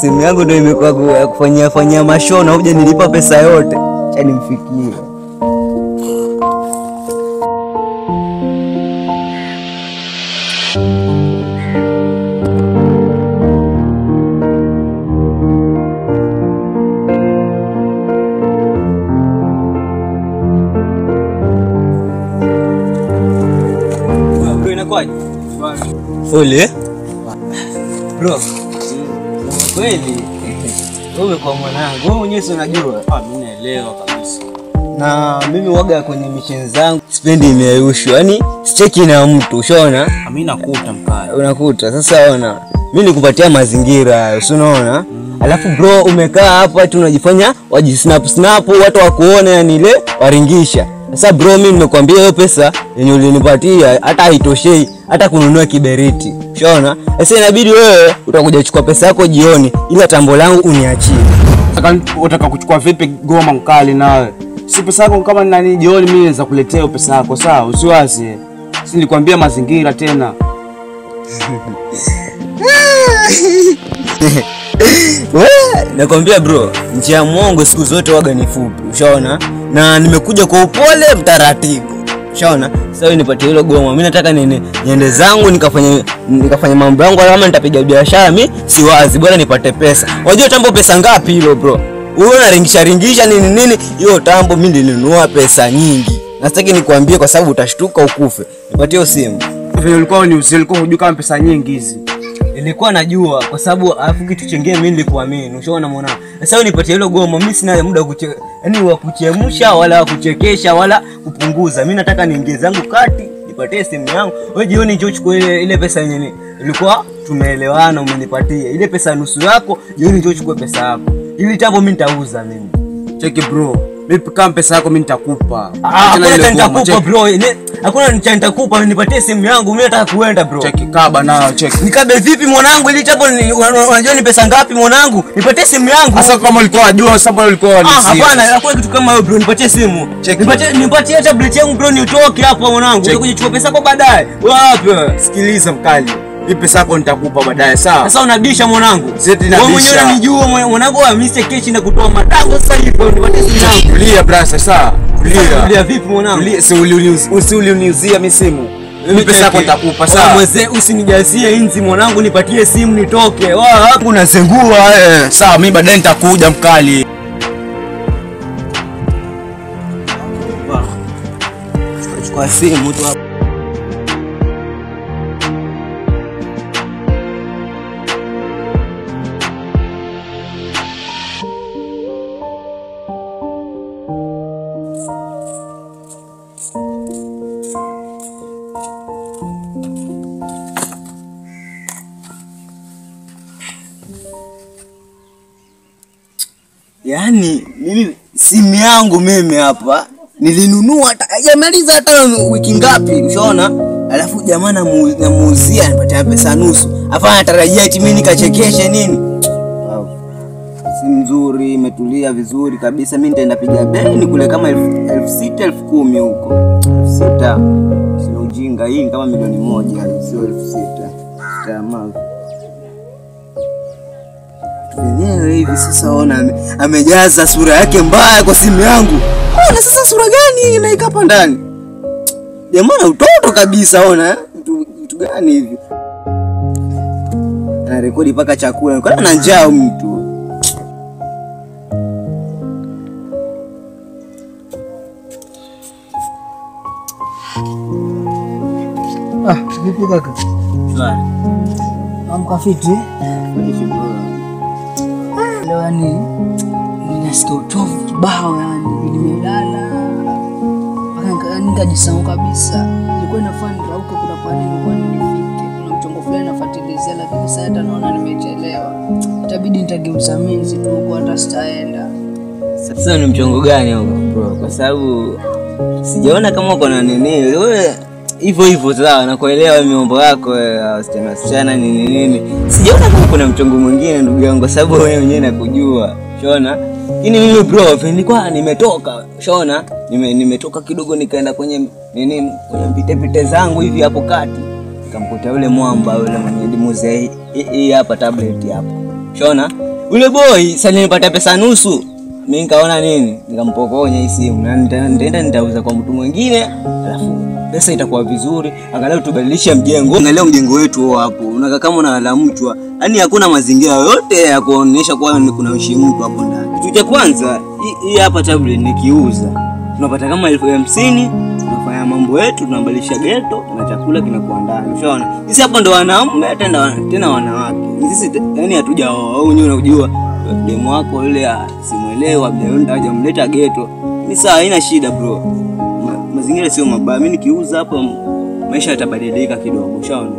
Simu yangu ndio imekuwa kufanyia fanyia mashona, huja nilipa pesa yote. Acha nimfikie. Fuli? Bro, kweli wewe kwa mwanangu, wewe mwenyewe si unajua. Mimi naelewa kabisa. Na mimi waga kwenye mission zangu sipendi imerushwa. Yaani sicheki na mtu, ushaona? Mimi nakuta mkali. Unakuta. Sasa ona, mimi nikupatia mazingira hayo, si unaona? Alafu bro umekaa hapa tu unajifanya wajisnap snap watu wakuone, yani ile waringisha. Sasa bro mimi nimekuambia hiyo pesa yenye ulinipatia hata haitoshei hata kununua kiberiti. Ushaona? Sasa inabidi wewe utakuja kuchukua pesa yako jioni, ila tambo langu uniachie. Unataka kuchukua vipi goma mkali nawe? Si pesa yako kama nani jioni mimi naweza kuletea hiyo pesa yako, sawa? Usiwaze. Si nilikwambia mazingira tena. Nakwambia bro, njia ya mwongo siku zote waga ni fupi, ushaona? Na nimekuja kwa upole mtaratibu. Ushaona? Sasa wewe nipatie hilo goma. Mimi nataka niende zangu nikafanya mambo yangu, kama nitapiga biashara mimi siwazi, bora nipate pesa. Unajua tambo pesa ngapi hilo bro? Wewe unaringisha ringisha nini nini, hiyo tambo mimi nilinunua pesa nyingi. Na sitaki nikwambie kwa sababu utashtuka ukufe. Nipatie hiyo simu. Vile ulikuwa ni ulikuwa unajua kama pesa nyingi hizi. Nilikuwa najua kwa sababu alafu kitu chengine mimi nilikuamini. Ushaona mwanangu? Sasa wewe nipatie hilo goma, mimi sina muda yaani wa kuchemsha wala wa kuchekesha wala kupunguza. Mimi nataka niingie zangu kati, nipatie simu yangu. Wewe jioni njoo chukua ile pesa yenyewe ilikuwa tumeelewana umenipatia. Ile pesa nusu yako, jioni njoo chukua pesa yako. Ili tambo mimi nitauza mimi. Cheki bro, mimi kama pesa yako mimi nitakupa. Hakuna cha nitakupa bro. Hakuna cha nitakupa, nipatie simu yangu, mimi nataka kuenda bro. Cheki kaba nayo, cheki. Nikabe vipi mwanangu, ili tambo unajua ni pesa ngapi mwanangu? Nipatie simu yangu. Sasa kama ulikuwa unajua, sasa ulikuwa unanisia. Hapana, hakuna kitu kama hiyo bro, nipatie simu. Nipatie tablet yangu bro, nitoke hapo mwanangu. Utakuja kuchukua pesa yako baadaye. Wapi? Sikiliza mkali. Hii pesa yako nitakupa baadaye, sawa? Sasa unabisha mwanangu. Wewe mwenyewe unanijua mwanangu, wa Mr. Kechi na kutoa matango sasa hivi nipatie simu yangu. Tulia brasa, sawa? Tulia. Tulia vipi mwanangu? Tulia, si uliniuzia mimi simu. Mimi pesa yako nitakupa, sawa? Mzee usinijazie inzi mwanangu, nipatie simu nitoke. Wao hapo unazengua eh. Sawa, mimi baadaye nitakuja mkali. Chukua simu tu. Yaani mimi simu yangu mimi hapa nilinunua hata haijamaliza hata wiki ngapi, ushaona? Alafu jamaa namuuzia anipatia pesa nusu. Afa anatarajia eti mimi nikachekeshe nini? Wow. Simu nzuri, imetulia vizuri kabisa. Mimi nitaenda piga bei ni kule kama 6,000 10,000 huko. 6,000. Sio ujinga, hii kama 1,000,000, sio 6,000. Tamaa. Wenyewe hivi sasa ona amejaza sura yake mbaya kwa simu yangu. Ona sasa sura gani inaika hapa ndani? Jamaa utoto kabisa ona. Mtu gani hivi? Anarekodi paka chakula. Kwa nini ana njaa mtu? Vipi kaka? Shwari. Amka fiti? Leo yani ninasikia uchovu kibao, yani nimelala mpaka nikajisahau kabisa. Nilikuwa nafaa nirauke, kuna pale nilikuwa nifike, kuna mchongo fulani nafuatilizia, lakini sasa hata naona nimechelewa. Itabidi nitageuza minzi tu huko, hata sitaenda. Sasa ni mchongo gani huko bro? Kwa sababu sijaona kama uko na nini. Wewe hivyo hivyo sawa, nakuelewa miombo yako wasichana wasichana nini nini. Sijaona kama kuna mchongo mwingine ndugu yangu, kwa sababu wewe mwenyewe nakujua. Unaona? Lakini mimi bro, nilikuwa nimetoka, unaona? Nimetoka kidogo nikaenda kwenye nini, kwenye pite pite zangu hivi hapo kati. Nikamkuta yule mwamba yule mwenye dimuze hii hapa tablet hapa. Unaona? Ule boy sasa nilipata pesa nusu. Mimi nikaona nini? Nikampokonya hii simu. Na nitaenda nitauza kwa mtu mwingine, alafu pesa itakuwa vizuri. Angalau tubadilishe mjengo. Angalau mjengo wetu huo hapo. Unakaa kama unalala mchwa. Yaani hakuna mazingira yote ya kuonyesha kwa kuna ishi mtu hapo ndani. Kitu cha kwanza, hii hapa tablet nikiuza tunapata kama 50,000, tunafanya mambo yetu, tunabadilisha ghetto na chakula kinakuwa ndani. Ushaona? Sisi hapo ndo wanaume tena wanawake. Sisi yani hatujaoa. Wewe mwenyewe unajua demo wako yule simuelewa, hajamleta ghetto. Ni sawa, haina shida bro. Mazingira sio mabaya. Mimi nikiuza hapo maisha yatabadilika kidogo. Ushaona?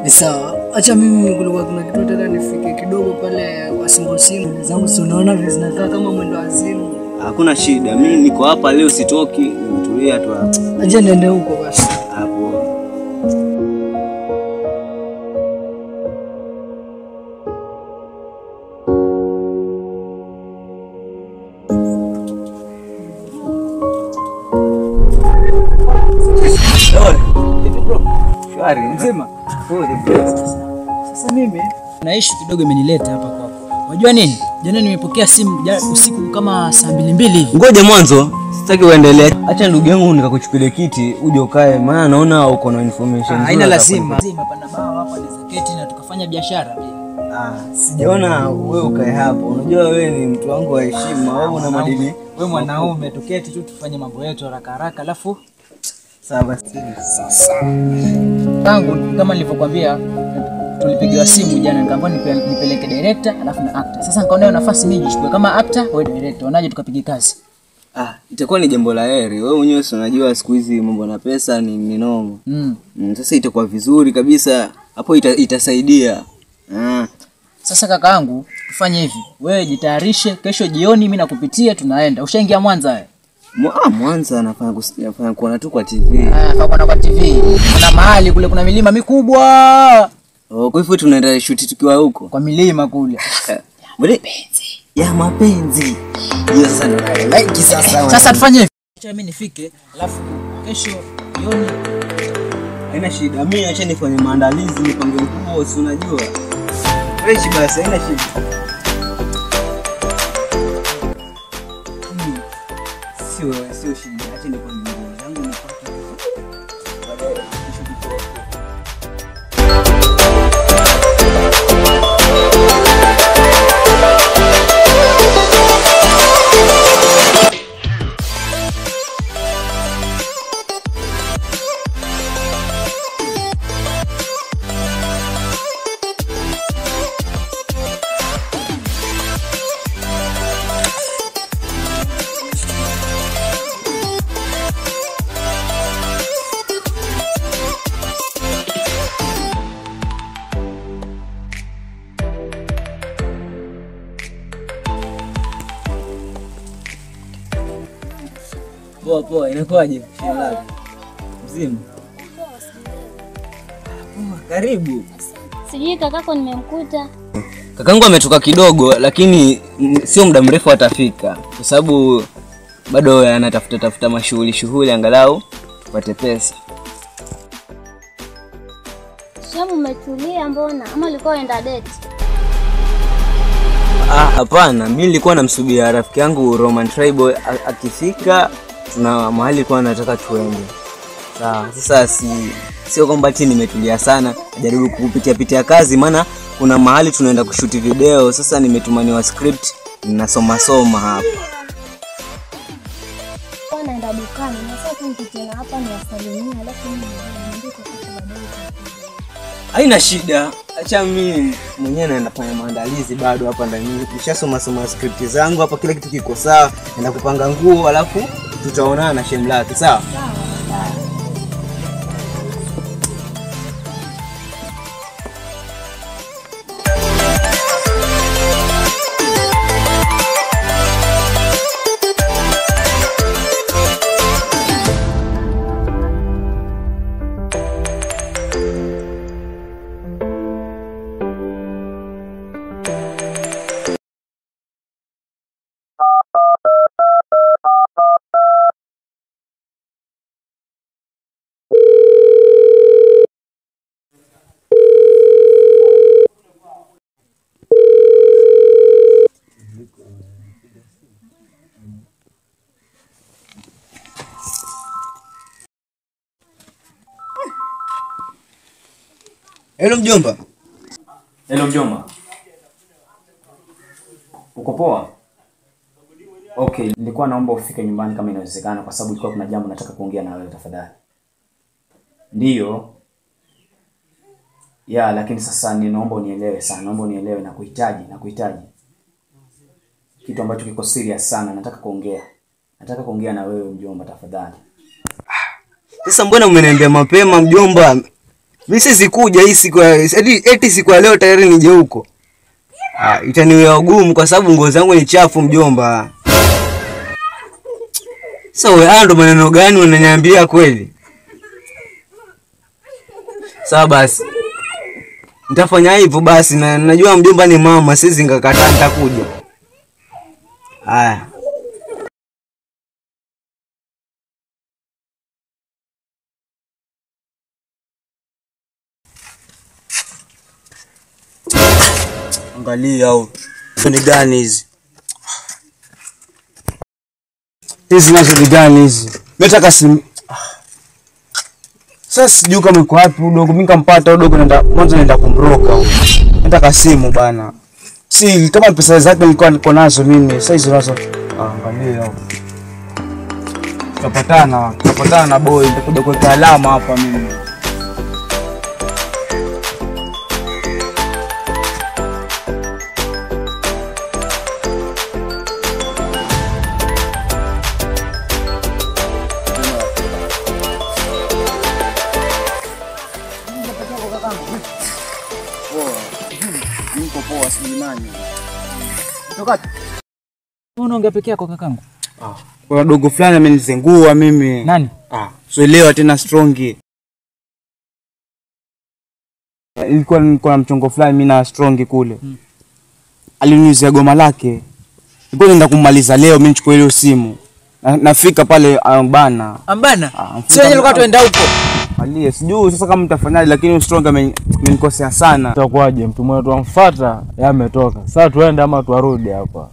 Ni sawa. Acha mimi kulikuwa kuna kitu nataka nifike kidogo pale kwa single simu zangu, si unaona vile zinakaa kama mwendo wazimu. Hakuna shida. Mimi niko hapa leo sitoki, nimetulia tu hapa. Acha niende huko basi. Hapo. Shwari, mzima. Sasa mimi na issue kidogo imenileta hapa kwako. Unajua nini? Jana nimepokea simu usiku kama saa 2:00 hivi. Ngoja mwanzo, sitaki uendelee. Acha ndugu yangu nikakuchukulie kiti uje ukae, maana naona uko na information. Haina lazima. Lazima pana bao hapa na zaketi na tukafanya biashara pia. Sijaona wewe ukae hapo. Unajua wewe ni mtu wangu wa heshima, wewe una madini. Wewe mwanaume, tuketi tu tufanye mambo yetu haraka haraka alafu sawa basi. Sasa tangu kama nilivyokuambia tulipigiwa simu jana, nikaambiwa nipeleke director alafu na actor. Sasa nikaona hiyo nafasi mimi nichukue kama actor wewe director. Unaje tukapiga kazi? Itakuwa ni jambo la heri. Wewe mwenyewe si unajua siku hizi mambo na pesa ni noma. Sasa itakuwa vizuri kabisa. Hapo itasaidia. Sasa kakaangu tufanye hivi. Wewe jitayarishe kesho jioni mimi nakupitia tunaenda. Ushaingia Mwanza wewe? Mwanza nafanya kuona tu kwa TV. Kuona kwa TV. Kuna mahali kule kuna milima mikubwa. Kwa hivyo tunaenda shoot tukiwa huko. Kwa milima kule. Ya mapenzi. Hiyo sasa ndio like sasa. Sasa tufanye hivi. Acha mimi nifike, alafu kesho jioni haina shida. Mimi acha nifanye maandalizi, nipange nguo, si unajua. Fresh basi, haina shida. Sio shida. Acha nipange nguo zangu nipate. Baadaye kesho tutoke. Poa poa, inakuaje? Mzima. Poa, karibu. Sijui kakako nimemkuta. Kakangu ametoka kidogo lakini sio muda mrefu atafika. Kwa sababu bado anatafuta tafuta mashughuli shughuli angalau tupate pesa. Shamu, umetulia mbona? Ama ulikuwa unaenda date? Hapana, mimi nilikuwa namsubiria rafiki yangu Roman Tribal akifika tuna mahali kwa nataka tuende. Sawa, sasa sio kwamba ati nimetulia sana, najaribu kupitia pitia kazi maana kuna mahali tunaenda kushoot video. Sasa nimetumaniwa script, ninasoma soma hapa. Naenda dukani, na sasa nipitie na hapa niwasalimie alafu mimi niende kwa baadaye. Haina shida. Acha mimi mwenyewe naenda kufanya maandalizi bado hapa ndani. Nishasoma soma script zangu hapa, kila kitu kiko sawa. Naenda kupanga nguo alafu tutaonana na Shemlaki, sawa? Sawa. Hello mjomba. Hello mjomba. Uko poa? Okay, nilikuwa naomba ufike nyumbani kama inawezekana kwa sababu ilikuwa kuna jambo nataka kuongea na wewe tafadhali. Ndiyo. Ya, lakini sasa ninaomba unielewe sana, naomba unielewe na kuhitaji. Kitu ambacho kiko serious sana, nataka kuongea. Nataka kuongea na wewe mjomba tafadhali. Sasa mbona umeniambia mapema mjomba? Mimi sikuja hii siku eti siku ya leo tayari nije huko. Itaniwia ugumu kwa sababu nguo zangu ni chafu mjomba. Sasa wewe haya ndo maneno gani unaniambia kweli? Sawa basi. Nitafanya hivyo basi na najua mjomba ni mama, siwezi nikakataa, nitakuja. Haya. Angalia au ni gani hizi? Hizi nazo ni gani hizi? Mimi nataka simu. Sasa sijui kama yuko wapi udogo, mimi nikampata udogo naenda mwanzo naenda kumroka huko. Nataka simu bana. Si kama pesa zake nilikuwa niko nazo mimi, sasa hizo nazo. Angalia huko. Tutapatana na boy, nitakuja kuweka alama hapa mimi. Unaongea peke yako kakangu? Kuna dogo fulani amenizengua mimi. Nani? Sielewa tena Strong. Ilikuwa niko na mchongo fulani mimi na Strong kule. Aliniuzia goma lake. Nilikuwa naenda kumaliza leo mimi nichukue ile simu. Nafika pale ambana. Ambana? Sio yeye alikuwa tuenda huko. Alie sijui sasa kama mtafanyaje lakini Strong amenikosea sana. Itakuwaje mtu mmoja tuamfuata yeye ametoka. Sasa tuende ama tuarudi hapa?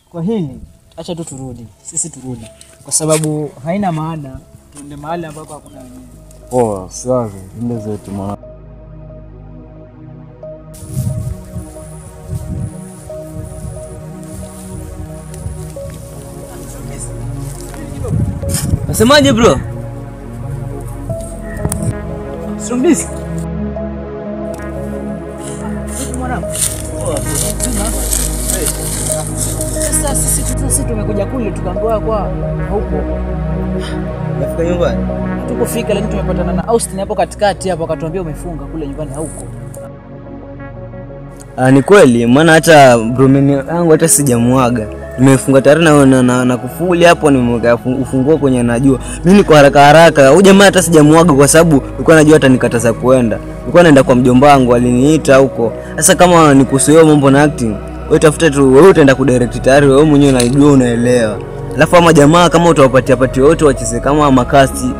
Kwa hili acha tu turudi. Sisi turudi. Kwa sababu haina maana tuende mahali ambapo hakuna wenyewe. Poa, safi. Ndio zetu mwana. Nasemaje bro? Strong Biz. Mwanangu. Sasa sisi tumekuja kule tukaambiwa kwa huko. Nafika nyumbani. Tukufika lakini tumepatana na Austin hapo katikati hapo akatuambia umefunga kule nyumbani huko. Ni kweli maana hata bromeni yangu hata sijamuaga. Nimefunga tayari na kufuli hapo nimeweka ufunguo kwenye najua. Mimi niko haraka haraka. Huyu jamaa hata sijamuaga kwa sababu nilikuwa najua hata nikataza kuenda. Nilikuwa naenda kwa mjomba wangu aliniita huko. Sasa kama ni kuhusu hiyo mambo na acting, wewe tafuta tu wewe utaenda kudirect tayari wewe mwenyewe unajua unaelewa. Alafu ama jamaa kama utawapatia pati wote wacheze kama makasti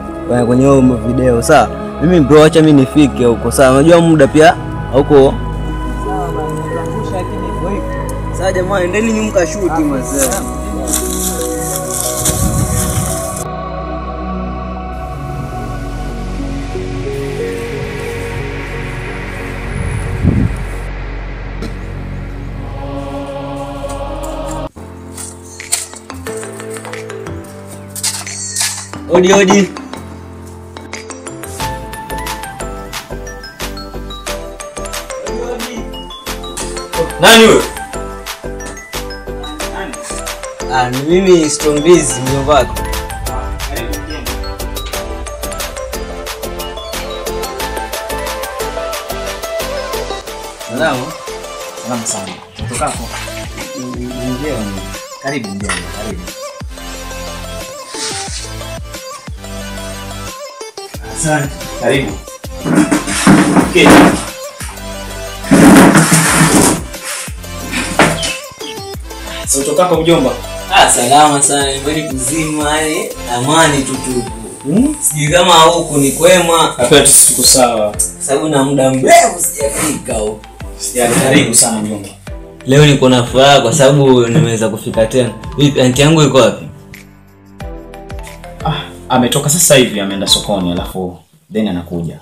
kwenye hiyo video. Sawa? Mimi bro acha mimi nifike huko. Sawa, unajua muda pia huko. Sawa jamaa, endeni nyumba kashuti mazee. Odi odi. Nani huyo? Ni mimi Strong Biz mjomba wako. Karibu mjomba. Salama. Salama sana. Utokako? Ndio. Karibu mjomba, karibu. Asante. Karibu. Okay. Sasa utokako mjomba? Salama sana, nyumbani kuzima, yani amani tutupu. Sijui kama huku ni kwema. Hapa tuko sawa. Sababu na muda mrefu sijafika huku. Yaani karibu sana mjomba. Leo niko na furaha kwa sababu nimeweza kufika tena. Vipi aunti yangu yuko wapi? Ametoka sasa hivi ameenda sokoni alafu then anakuja.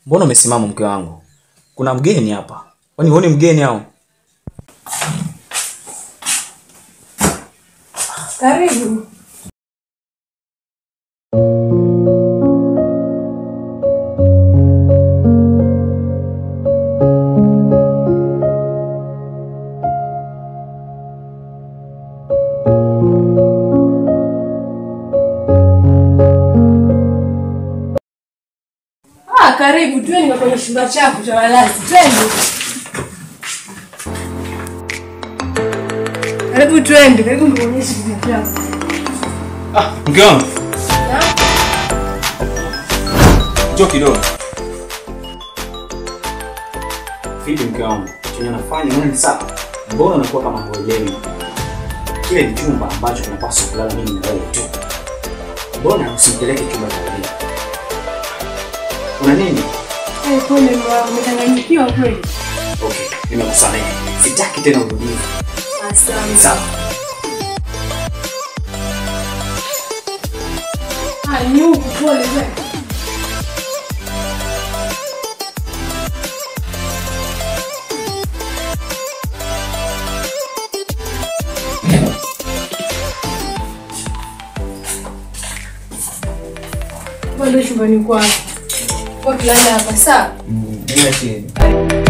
Mbona umesimama mke wangu? Kuna mgeni hapa. Kwani huoni mgeni hao? Karibu. Karibu, twende kwenye chumba chako cha malazi. Twende. Karibu twende, karibu nikuonyeshe chumba chako. Ah, mke wangu. Njoo kidogo. Vipi mke wangu? Chenye nafanya nini sasa? Mbona unakuwa kama huelewi? Kile ni chumba ambacho tunapaswa kulala mimi na wewe tu. Mbona usimpeleke chumba cha wageni? Una nini? Pole mwanangu, umechanganyikiwa kweli. Okay, nimekusamehe. Sitaki tena urudie. Asante. Sawa. Ah, ni huku pole wewe. Bado chumbani kwako. Kwa kulala hapa sawa? Bila shida.